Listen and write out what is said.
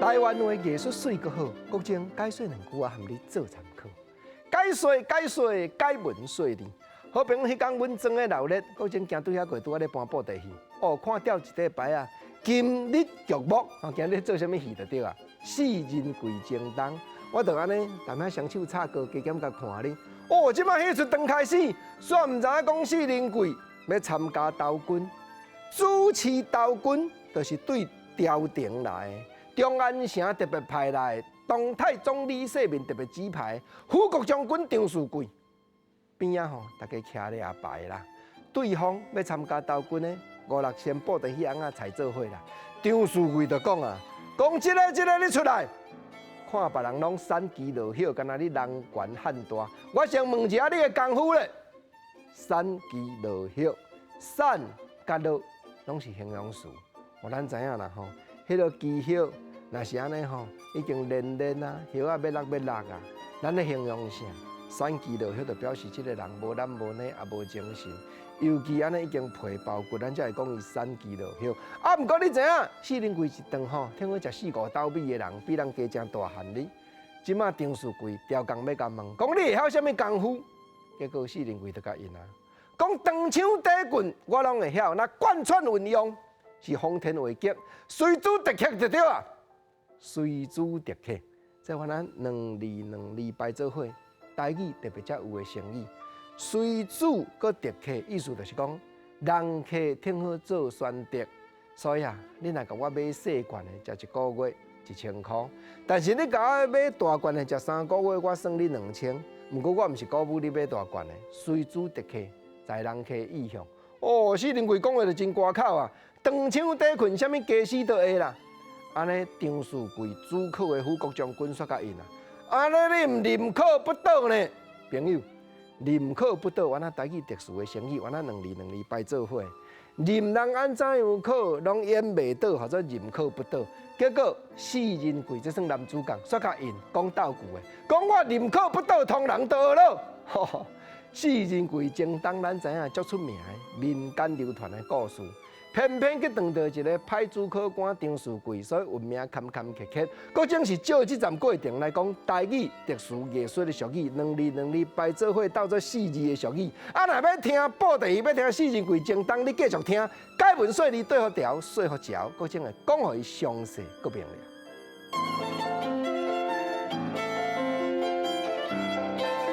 台灣話藝術媠閣好，國政解說兩句啊，含你做參考。解說解說解文說字。好朋友彼工阮莊的鬧熱，國政行對遐過，拄仔咧搬布袋戲。哦，看吊一塊牌啊，今日劇目，哦，今日做啥物戲就對啊。四人跪前東，我就按呢，踮遐雙手插高，加減共看咧。哦，這擺戲出剛開始，煞毋知影講四人跪欲參加投軍，主持投軍就是對朝廷來的。長安城特別派來，唐太宗李世民特別指派，輔國將軍張士貴邊仔吼，大家徛咧也排啦。對方欲參加投軍的五六千布袋戲尪仔採做伙啦。張士貴就講啊，講這个這个你出來，看別人攏散枝落葉，敢若你人懸漢大。我先問一下你的功夫咧，散枝落葉，散佮落攏是形容詞，哦，咱知影啦吼，彼个枝葉。若是按呢吼，已經連連啊，葉仔欲落欲落啊，咱咧形容啥？散枝落葉就表示這个人無懶無懶，也無精神。尤其按呢已經皮包骨，咱才會講伊散枝落葉。啊，毋過你知影，四人跪一頓吼，聽講食四五斗米的人，比人加誠大漢哩。這馬張士貴調工欲共問，講你會曉啥物功夫？結果四人跪就共應啊，講長槍短棍我攏會曉，若貫穿運用是方天畫戟，隨主敵客就對啊。隨主敵客，這番咱兩字兩字排做伙，台語特別才有的成語。隨主閣敵客，意思就是講，人客挺好做選擇。所以啊，你若共我買細罐的，食一個月1000箍；但是你共我買大罐的，食3個月，我算你2000。毋過我毋是鼓舞你買大罐的，隨主敵客，在人客意向。哦，四人貴講話就真寒口啊！長槍短棍，啥物家私都會啦。按呢張士貴主考的輔國將軍煞共應啊！按呢你毋寧可不倒呢？朋友，寧可不倒，原來台語特殊的成語，原來兩字兩字排做伙。任人按怎樣考，攏演袂倒，號做寧可不倒。結果四人貴，這算男主角，煞共應講道具的，講我寧可不倒，通人倒咯。四人跪前東，咱知影足出名的民間流傳的故事。偏偏去撞著一个歹主考官張士貴，所以運命坎坎坷坷。閣總是借這站過程來講，台語特殊藝術的俗語，兩字兩字排做伙鬥做四字的俗語。啊，若欲聽布袋戲，欲聽四人跪前東，你繼續聽。解文說字對予調，說予嚼，閣總會講予伊詳細閣明了。